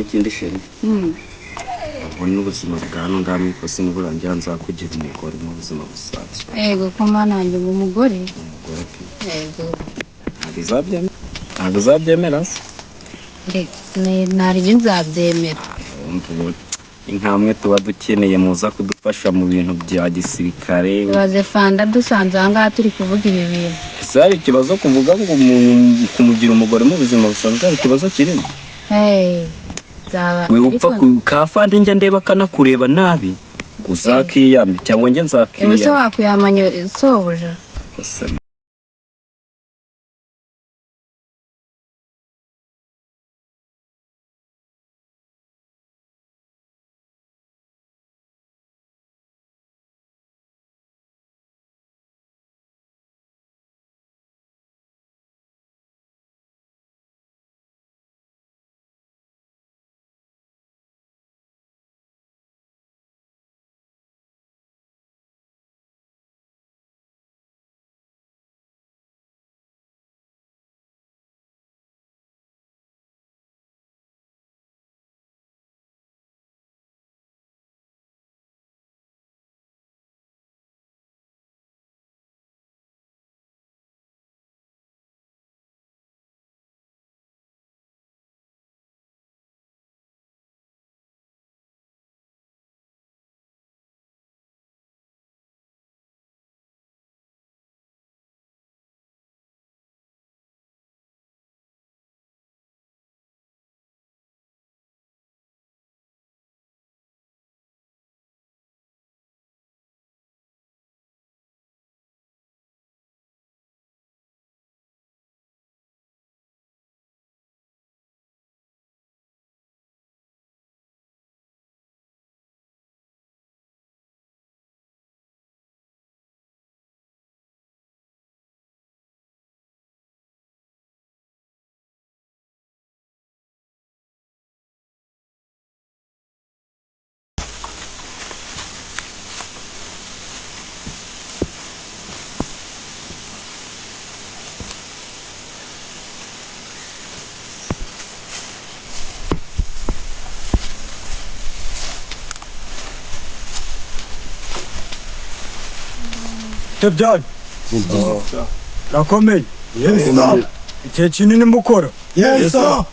N'ikindi, chérie, ubu ni ubuzima bwa hano ngaha mu ikosi, niburangira nzakugira umugore mu buzima busanzwe. Yego ko Mana yanjye, ngo umugore? Umugore pe. Yego. Ntabwo uzabyemera, ntabwo uzabyemera se? Ntaryo, nzabyemera. Wumva, ubu inkamwe tuba dukeneye muza kudufasha mu bintu bya gisirikare. Ibaze fanda dusanze aha ngaha turi kuvuga ibi bintu. Ese hari ikibazo kuvuga ngo umuntu kumugira umugore mu buzima busanzwe? Hari ikibazo kirimo? Hey, nzaba We upfa ku kafande, njya ndeba kanakureba nabi, uzakiyame cyangwa njye Ese nzakiyame. Wakuyamanya sobuja? Ese Tebyan. Rakomeye. Igihe kinini mukora. Yes, sir.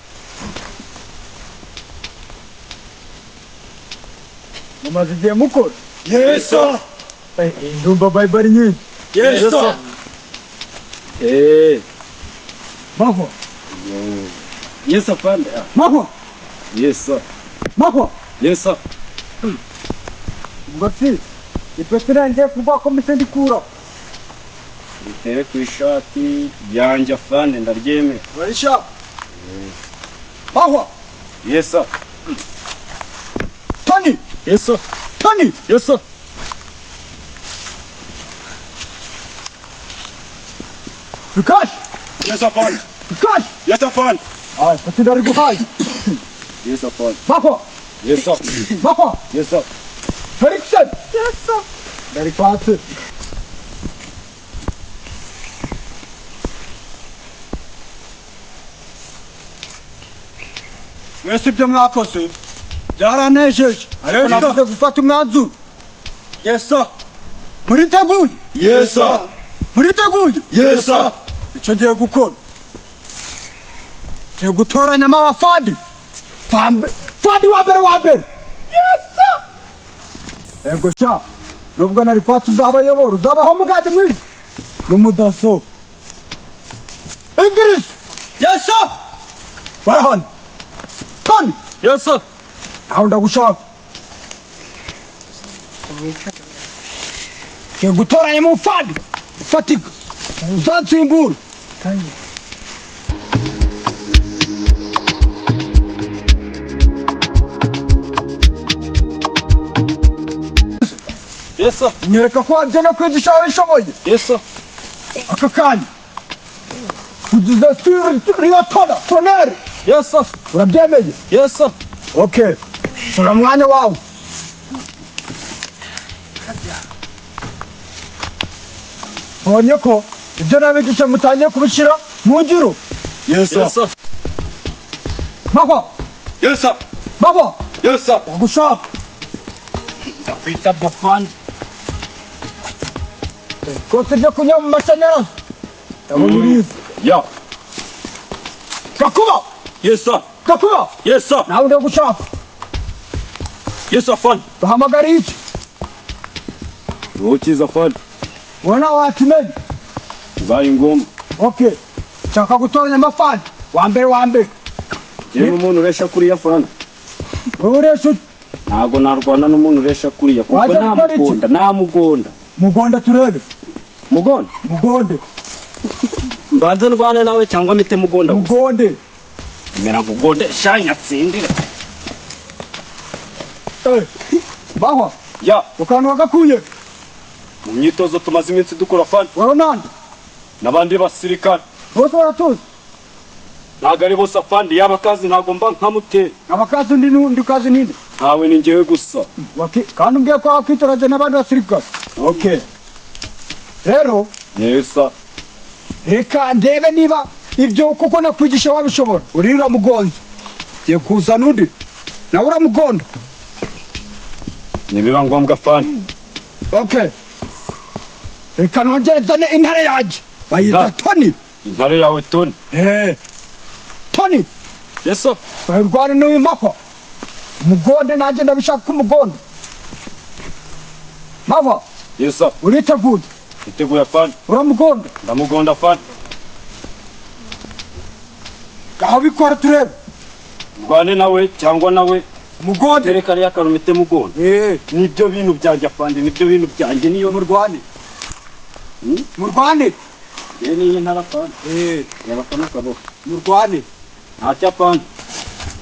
Mumaze igihe mukora. Yes, sir. Ndumva vibe ari nyinshi. Yes, sir. Eh. Mahwa. Yes, afande. Mahwa. Yes, sir. Mahwa. Yes, sir. Ubwo si ipeti irangiye kuva ko mise ndikura. Bitere ku ishati yanjye, afande, ndaryemera. Urarisha. Mahwa. Yes, sir. Tani. Yes, sir. Tani. Yes, sir. Bikash. Yes, afande. Bikash. Yes, afande. Ay, peti ndariguhaye. Yes, afande. Mahwa. Yes, sir. Mahwa. Yes, sir. Feriksen. Yes, sir. Ndarikwatse. Mwese ibyo mwakoze byaranejeje, ariko namaze gufata umwanzuro. Yes, sir. Muriteguye? Yes, sir. Muriteguye? Yes, sir. Icyo ngiye gukora, ngiye gutoranyamo abafandi. Fandi wa mbere, wa mbere. Yes, sir. Yego sha, nubwo nari kwatsi, uzabayobora, uzabaho umugati mwiza n'umudaso. English. Yes, sir. Barahano Tony. Yes, sir. Aho ndagushaka. Ngiye gutoranyamo umufandi ufatika uzansimbura. Yes, sir. Nyereka ko wabyo no kwigisha wabishoboye. Yes, sir. Aka kanya ugize sous-lieutenant colonel. Yes, sir. Urabyemeye? Yes, sir. Okay, sura mwanya wawe. Mbonye ko ibyo nabigisha mutangiye kubishyira mu ngiro. Yes, sir. Yes, sir. Mahwa. Yes, sir. Baba. Yes, sir. Ndagushaka. Ndakwita bafandi. Ikote ryo kunywa mu mashanyarazi. Ndabona urize. Ya. Gakuba. Yes, sir. Gakuba. Yes, sir. Nawe ndagushaka. Yes, afande. Duhamagara iki? Wowe ukiza, afande. Ubona wakimenye. Bibaye ngombwa. Okay. Nshaka gutoranya amafandi. Wa mbere, wa mbere. Yewe, umuntu uresha kuriya, afande. Wowe uresha ute? Ntabwo narwana n'umuntu uresha kuriya kuko Wajya gukora iki? namugonda, namugonda. Mugonda turebe. Mugonda. Mugonde. Mbanze ndwane nawe cyangwa mpite mugonda gusa? Mugonde. Mera mugonde shanya tsindire. Eh. Bahwa. Ya. Ukantu wagakuye. Mu myitozo tumaze iminsi dukora, afande. Waronande. N'abandi basirikare. Bose baratuzi. Ntabwo ari bose, afande. Yaba akazi ntabwo mba nkamutera. Abakazi undi n'undi kazi ninde? Ntawe, ni njyewe gusa. Kandi umbwiye ko wakwitoraje n'abandi basirikare. Okay. Rero Yes, sir. reka ndebe niba ibyo kuko nakwigisha wabishobora. Uriya uramugonze. Ngiye kuzana undi. Nawe uramugonda. Nibiba ngombwa, afande. Okay. Reka nongere nzane intare yanjye. Bayita Intare. Tony. Intare yawe Tony? Eh. Tony. Yes, sir. Barwane n'uyu Mahwa. Mugonde, nanjye ndabishaka ko umugonda. Mahwa, Yes, sir. uriteguye? Iteguye, afande. Uramugonda? Ndamugonda, afande. Aho bikora turebe. Ndwane nawe cyangwa nawe? Mugonde. Tere kariya karumite mugonda. Eh, Nibyo bintu byanjye, afande, nibyo bintu byanjye niyo. Murwane. Murwane. Ye niyi ntara, afande. Eh, Reba kano kaboko. murwane. Ntacyo, afande.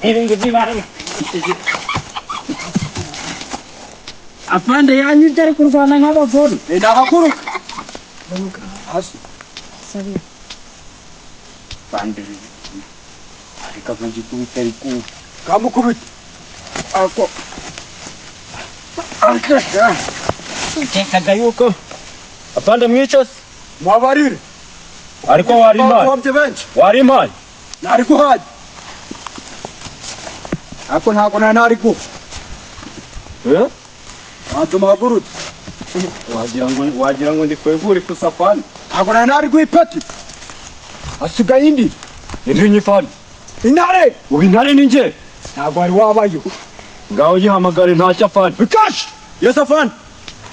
Ibi ngibi bara. Afande yanyibye ari kurwana nk'abagore. Eh, nahaguruka. Hasi. Sabi. Afande. Ariko akagikubita ariko. Kamukubita. Ako. Kekaga yuko Afande, mwice se? Mubabarire. Ariko wari impaye. Bagombye benshi. Wari impaye. Nari guhaye. Ako ntabwo nari nari guha. Eh? Banza muhaguruke. Wagira ngo ndi kwegura ikusa, afande. Ntabwo nari nari guha ipeti. Hasigaye indi. Intinyi, afande. Intare. Ubu intare ni njye? Ntabwo wari wabayo. Ngaho gihamagare, ntacyo, afande. Bikashi. Yes, afande.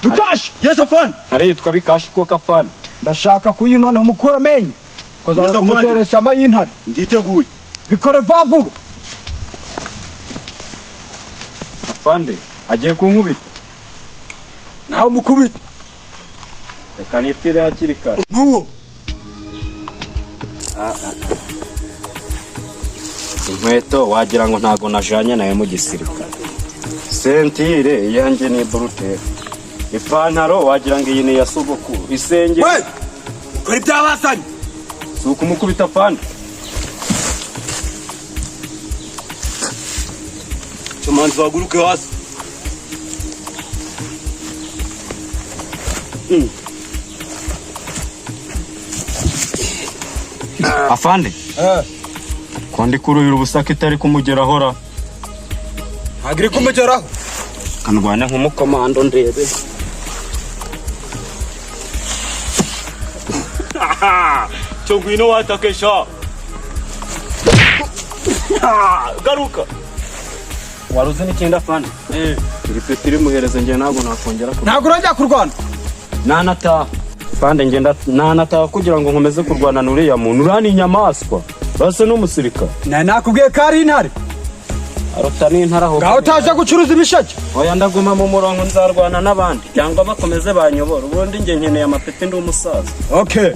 Bikashi. Yes, afande. Ntare yitwa Bikashi koko, afande? Ndashaka kuyinona mukura amenyo. Kuzaza Yes, afande. kumuteresha ama y'intare. Nditeguye. Bikore vuba vuba. Afande agiye kunkubita. Nawe mukubita. Reka nipfire hakiri kare. N'uwo. Inkweto wagira ngo ntago najanye nawe mu gisirikare. Ceinture iyanjye ni buruteri. Ipantaro wagira ngo iyi ni iya sogokuru. Isengeri. We! Kora ibyabazanye. Si ukumukubita, afande? Cyomanzi, waguruke hasi. Afande. Eh. Ko ndi kuruhira ubusaka itari kumugeraho ra? Ntabwo iri kumugeraho. Kandwana nk'umukomando ndebe. Cyo ngwino watakesha. Garuka. Wari uzi n'ikindi, afande? Eh. Iri peti rimuhereze, njye ntabwo nakongera kurwana. Ntabwo urajya kurwana. Nanataha, afande, ngenda nanataha kugira ngo nkomeze kurwana n'uriya muntu. Uriya ni inyamaswa base n'umusirikare. Nari nakubwiye ko ari intare. Aruta n'intare aho. Ngaho utaje gucuruza ibisheke. Oya, ndaguma mu murongo, nzarwana n'abandi cyangwa bakomeze banyobora. Ubundi njye nkeneye amapeti, ndi umusaza. Okay.